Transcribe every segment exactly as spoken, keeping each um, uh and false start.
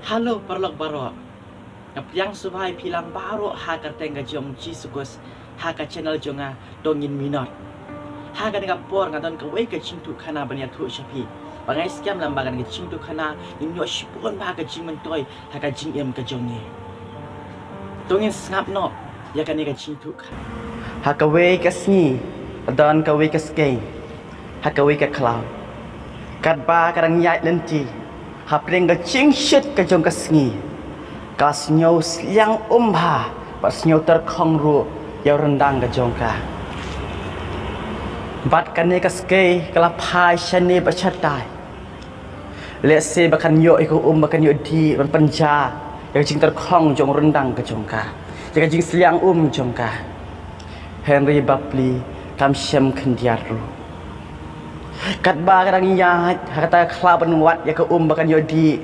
Hello paralok baroh. Nga pdiang sngewbha ïa phi lang baroh ha ka kyrteng ka jong Jisu Khrist ha ka channel jong nga, To Ngin Minot. Ha kane ka por nga don kawei ka jingïathuhkhana ban ïathuh sha phi. Ba nga ngeit skhem lem ba kane ka jingïathuhkhana ngin ïoh shibun bha ka jingmyntoi ha ka jingim ka jong ngi. To ngin sngap noh ïa kane ka jingïathuhkhana. Ha kawei ka sngi, don kawei ka skei ha kawei ka khlaw. Katba ka dang ïaid lynti hapdeng ka jingshit ka jong ka sngi, ka la sngew sliang um bha bad sngew tyrkhong ruh ïa u ryndang ka jong ka. Bad kane ka skei ka la phai shane bad shatai. Lehse ba kan ïoh ïa ka um ba kan ïoh dih ban pynjah ïa ka jingtyrkhong jong u ryndang ka jong ka, ïa ka jingsliang um jong ka. Hynrei bapli kam shem khyndiat ruh. Katba ka dang ïaid ha kata ka khlaw ban wad ïa ka um ba kan ïoh dih,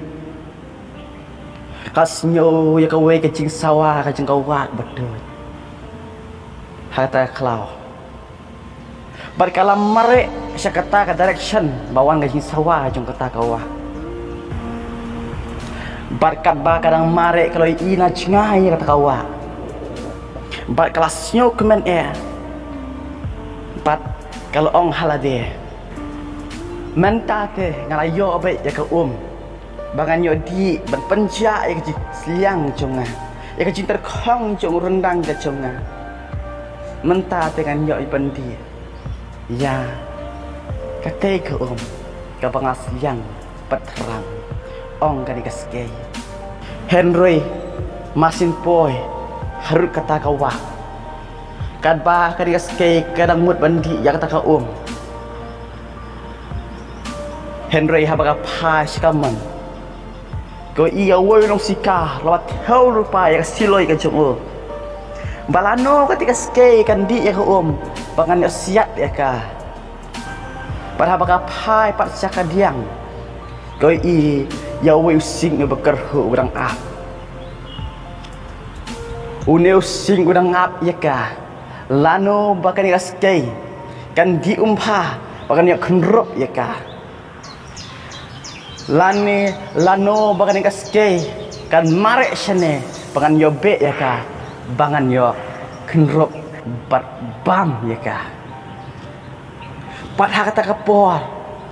ka sngew ïa kawei ka jingsawa ka jong ka wah ba tuid ha kata ka khlaw. Bad ka la mareh sha kata ka direction ba wan ka jingsawa jong kata ka wah. Bad katba ka dang mareh ka la ïohi na jngai ïa kata ka wah. Bad ka la sngew kmen eh. Bad ka la ong ha lade, mynta te nga la ïoh beit ïa ka um ba ngan ïoh dih ban pynjah ïa ka jingsliang jong nga, ïa ka jingtyrkhong jong u ryndang ka jong nga. Mynta te ngan ïoh ban dih ïa katei ka um kaba nga sliang bad thrang, ong kane ka skei. Hynrei mar syn poi harud kata ka wah, katba kane ka skei ka dang mut ban dih ïa kata ka um. Hynrei haba ka phai sha kamon, ka ïohi ïa uwei u nongsikat u la thew lypa ïa ka siloi ka jong u, ba lano kata ka skei kan dih ïa ka um ba ngan ïoh siat ïa ka. Bad haba ka phai pat sha ka diang, ka ïohi ïa uwei u sing uba kyrhuh uba dang ap. Une u sing u dang ap ïa ka lano ba kane ka skei kan dih um bha ba kan ïoh kynrup ïa ka. Lane lano ba kane ka skei kan mareh shane ba ngan ïoh beh ïa ka, ba ngan ïoh kynrup bad bam ïa ka. Bad ha kata ka por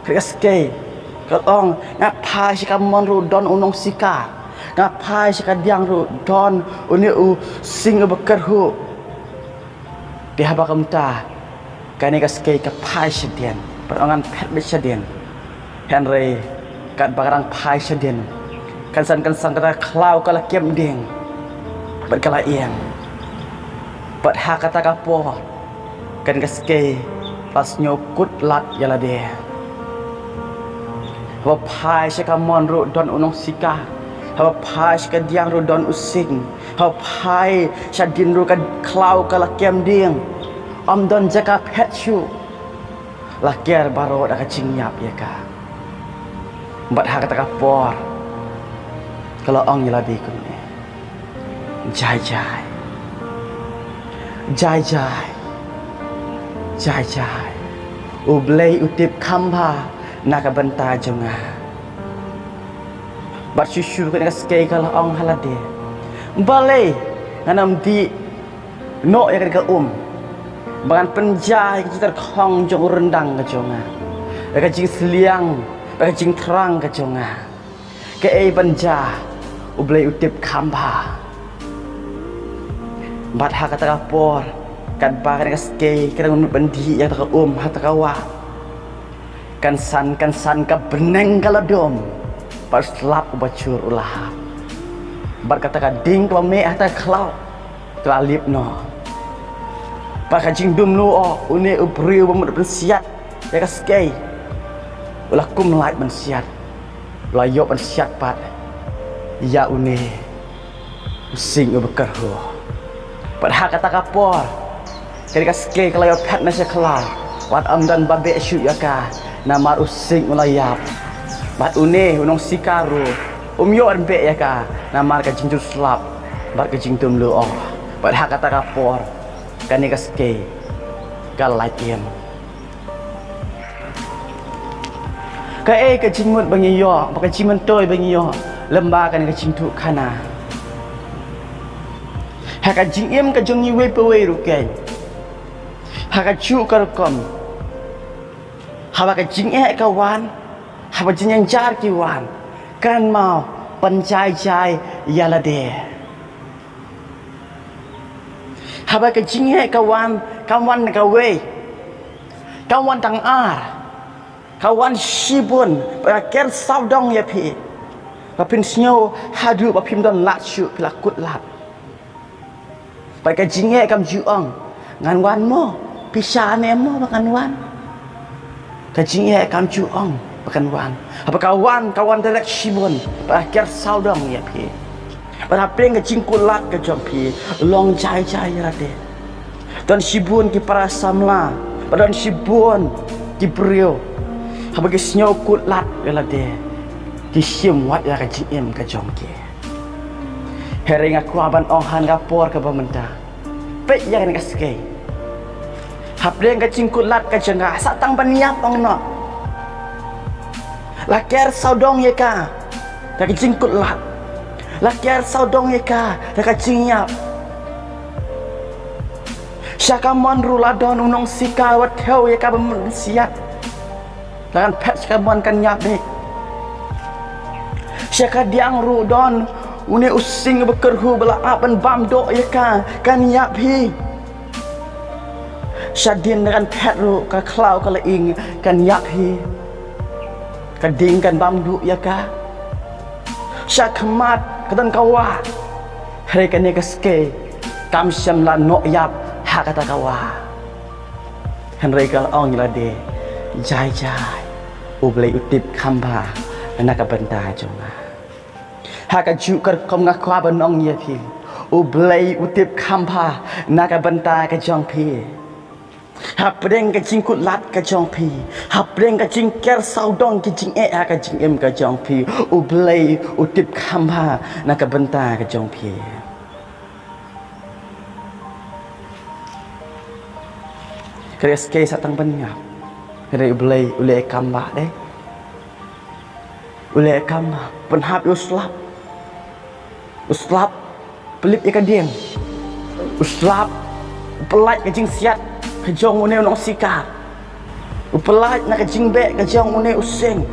kane ka skei ka ong, nga phai sha kamon ruh don u nongsikat, nga phai sha ka diang ruh don une u sing uba kyrhuh. Te haba kumta kane ka skei ka phai shadien bad ong, ngan phet beit shadien. Hynrei katba ka dang phai shadien, kan san kan san kata ka khlaw ka la kem dieng bad ka la ïeng. Bad ha kata ka por kane ka skei ka la sngewkut lad ïa lade. Haba phai sha kamon ruh don u nongsikat, haba phai sha ka diang ruh don u sing, haba phai shadien ruh ka khlaw ka la kem dieng. Ym don jaka phet shuh. La ker baroh da ka jingïap ïa ka. Bad ha kata ka por ka la ong ïa lade kumne, jai jai, jai jai, jai jai. U Blei u tip kham bha na ka bynta jong nga. Bad shuh shuh kane ka skei ka la ong ha lade, balei ngan ym dih noh ïa kane ka um ba ngan pynjah ïa ka jingtyrkhong jong u ryndang ka jong nga, ïa ka jingsliang, ïa ka jingthrang ka jong nga. Kaei ban jia, U Blei u tip kham bha. Bad ha kata ka por katba kane ka skei ka dang mut ban dih ïa kata ka um ha kata ka wah, kan san kan san ka bneng ka la dum bad u slap uba jur u la hap. Bad kata ka ding kaba meh ha kata ka khlaw ka la lip noh. Bad ka jingdum luh, une u briew uba mut ban siat ïa ka skei u la kum lait ban siat, u la ïoh ban siat pat ïa une u sing uba kyrhuh. Bad ha kata ka por kane ka skei ka la ïoh phet na sha khlaw. Wat ym don ba beh shuh ïa ka namar u sing u la ïap. Bad une u nongsikat ruh um ïoh ban beh ïa ka namar ka jingjur slap bad ka jingdum luh. Bad ha kata ka por kane ka skei ka la lait im. Kaei ka jingmut ba ngi ïoh, ba ka jingmyntoi ba ngi ïoh Lem bad kane ka jingthoh khana, ha ka jingim ka jong ngi uwei pa uwei ruh keiñ, ha kajuh ka rukom, haba ka jingeh ka wan, haba jingeh jynjar ki wan, kynmaw ban jai jai ïa lade. Haba ka jingeh ka wan, kam wan na kawei, kam wan tang ar, ka wan shibun, ba ka ker sawdong ïa phi, ba phin sngew haduh ba phim don lad shuh, phi la kut lad. Ba ka jingeh kam ju ong, ngan wan mo, pisa ne mo ba ngan wan. Ka jingeh kam ju ong ba kan wan. Haba ka wan, ka wan direct shibun, ba ka ker sawdong ïa phi. Bad hapdeng ka jingkut lad ka jong phi, long jai jai ïa lade. Don shibun ki para samla, bad don shibun ki briew, haba ki sngew kut lad ïa lade, ki shim wat ïa ka jingim ka jong ki. Hynrei nga kwah ban ong ha kane ka por kaba mynta, peit ïa kane ka skei. Hapdeng ka jingkut lad ka jong ka, sa tang ban ïap ong noh, la ker sawdong ïa ka da ka jingkut lad. La ker sawdong ïa ka da ka jingïap. Sha ka mon ruh la don u nongsika wat thew ïa ka ba mynsiat. La kan phet sha ka mon, kan ïap beit. Sha ka diang ruh don une u sing ba kyrhuh ba la ap ban bam doh ïa ka, kan ïap hi. Shadien la kan phet ruh ka khlaw ka la ing, kan ïap hi. Ka ding kan bam duh ïa ka. Sha khmat ka don ka wah. Hynrei kane ka skei kam shym la noh ïap ha kata ka wah. Hynrei ka la ong ïa lade, jai jai, U Blei u tip kham bha na ka bynta jong nga. Ha kajuh ka rukom nga kwah ban ong ïa phi, U Blei u tip kham bha na ka bynta ka jong phi. Hapdeng ka jingkut lad ka jong phi, hapdeng ka jingker sawdong ki jingeh ha ka jingim ka jong phi, U Blei u tip kham bha na ka bynta ka jong phi. Kane ka skei sa tang ban ïap. Hynrei U Blei u leh kam bha de. U leh kam bha, pynhap ïa u slap. U slap pynlip ïa ka dieng. U slap u pyllait ka jingsiat ka jong une u nongsika. U pyllait na ka jingbeh ka jong une u sing.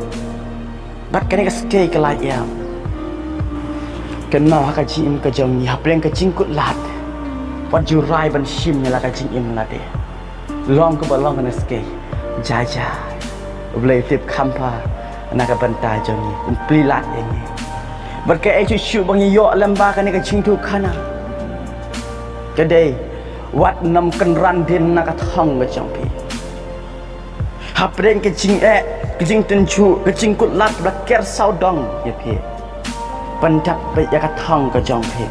Bad kane ka skei ka la ïap. Kynmaw ha ka jingim ka jong ngi, hapdeng ka jingkut lad, wat ju rai ban shim ïa la ka jingim lade. Long kaba long kane ka skei, jai jai, U Blei u tip kham bha na ka bynta jong ngi, un plie lad ïa ngi. Bad kaei shuh shuh ba ngi ïoh lem bad kane ka jingthoh khana, ka dei, wat nym kynran dien na ka thong ka jong phi. Hapdeng ka jingeh, ka jingtynjuh, ka jingkut lad ba la ker sawdong ïa phi, pyndep beit ïa ka thong ka jong phi.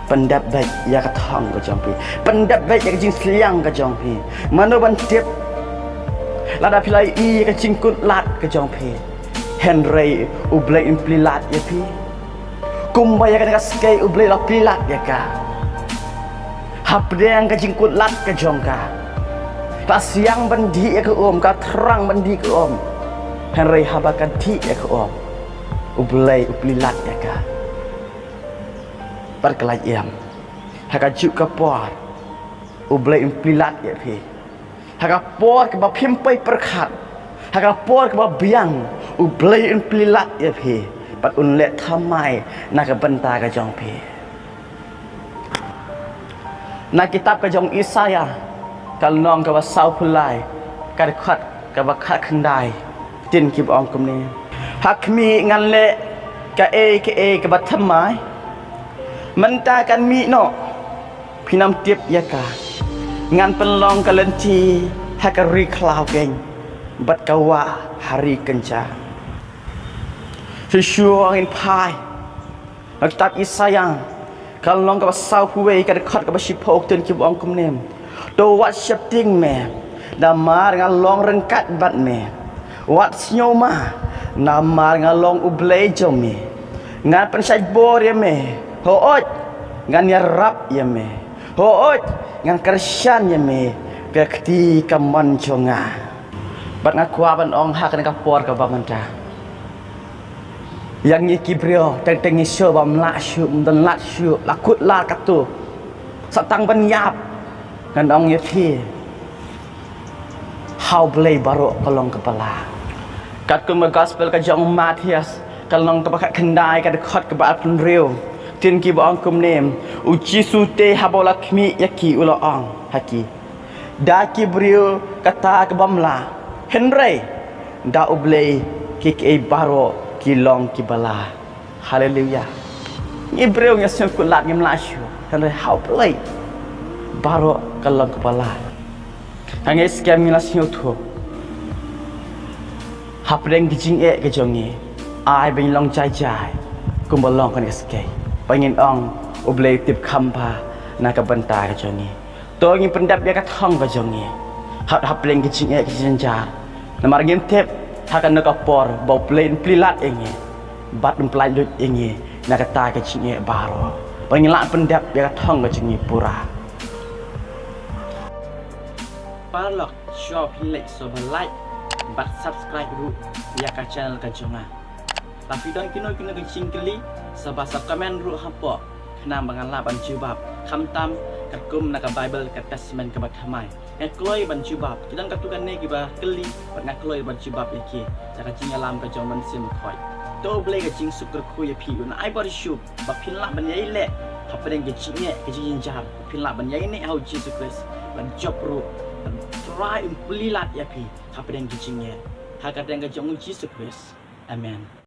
Pyndep beit ïa ka thong ka jong phi. Pyndep beit ïa ka jingsliang ka jong phi. Mano ban tip, lada phi la ïohi ïa ka jingkut lad ka jong phi, hynrei U Blei un plie lad ïa phi. Kumba ïa kane ka skei U Blei u la plie lad ïa ka. Hapdeng ka jingkut lad ka jong ka, ka siang ban dih ïa ka um, ka thrang ban dih ïa ka um. Hynrei haba ka dih ïa ka um, U Blei u plie lad ïa ka. Bad ka la ïam. Ha kajuh ka por, U Blei un plie lad ïa phi. Ha ka por kaba phim poi pyrkhat, ha ka por kaba biang, U Blei un plie lad ïa phi. Bad un leh thymmai na ka bynta ka jong phi. Na kitab ka jong Isaiah, ka lynnong kaba sawphew lai, ka dkhot kaba khatkhyndai, ktien kiba ong kumne: Ha khmih ngan leh kaei kaei kaba thymmai. Mynta kan mih noh, phin ym tip ïa ka. Ngan pynlong ka lynti ha ka ri khlaw keiñ, bad ka wah ha ri kynja. Shuh shuh ngin phai na kitab Isaiah, ka lynnong kaba sawphew wei, ka dkhot kaba shiphew, ktien kiba ong kumne: To wat sheptieng me, namar nga long ryngkat bad me. Wat sngewma, namar nga long U Blei jong me. Ngan pynshait bor ïa me. Hooid, ngan ïarap ïa me. Hooid, ngan kyrshan ïa me ka kti kamon jong nga. Bad nga kwah ban ong ha kane ka por kaba mynta, Ïa ngi ki briew, teng teng ngi shu bam lah shu, ym don lad shu, la kut la katu. Sa tang ban ïap, ngan ong ïa phi. Ha U Blei baroh ka long kaba lah. Katkum ka gospel ka jong u Mathaios, ka lynnong kaba khatkhyndai, ka dkhot kaba arphew hynriew. Ktien kiba ong kumne, u Jisu te haba u la khmih ïa ki u la ong ha ki. Da ki briew kata ka bym lah. Hynrei da U Blei kiei kiei baroh ki long kiba lah. Haleluya. Ngi briew ngi sngewkhuslai ngim lah shuh. Hynrei ha U Blei baroh ka long kaba lah. Hangne skhem ngi la sngewthuh. Hapdeng ka jingeh ka jong ngi, ai ba ngin long jai jai kumba long kane ka skei. Ba ngin ong U Blei u tip kham bha na ka bynta ka jong ngi. To ngin pyndep ïa ka thong ka jong ngi. Hap hapdeng ka jingeh ka jingjynjar. Namar ngim tip ha kano ka por ba U Blei un plie lad ïa ngi bad un pyllait lut ïa ngi na kata ka jingeh baroh. Ba ngin lah pyndep ïa ka thong ka jong ngi pura. Paralok, shuwa phi leh sngewbha like bad subscribe ruh ïa ka channel ka jong nga. Lada phi don kino kino ki jingkylli, sngewbha sa comment ruh hapoh, khnang ba ngan lah ban jubab, khamtam katkum na ka Bible ka Testament kaba thymmai. Nga kloi ban jubab, ki don katto katne kiba kylli bad nga kloi ban jubab ïa ki da ka jingïalam ka jong U Mynsiem Bakhuid. To U Blei ka jingsuk kyrkhu ïa phi, un ai bor shuh ba phin lah ban ïai leh hapdeng ka jingeh ka jingjynjar, ba phin lah ban ïaineh ha U Jisu Khrist, ban jop ruh, ban trai un plie lad ïa phi hapdeng ka jingeh. Ha ka kyrteng ka jong U Jisu Khrist. Amen.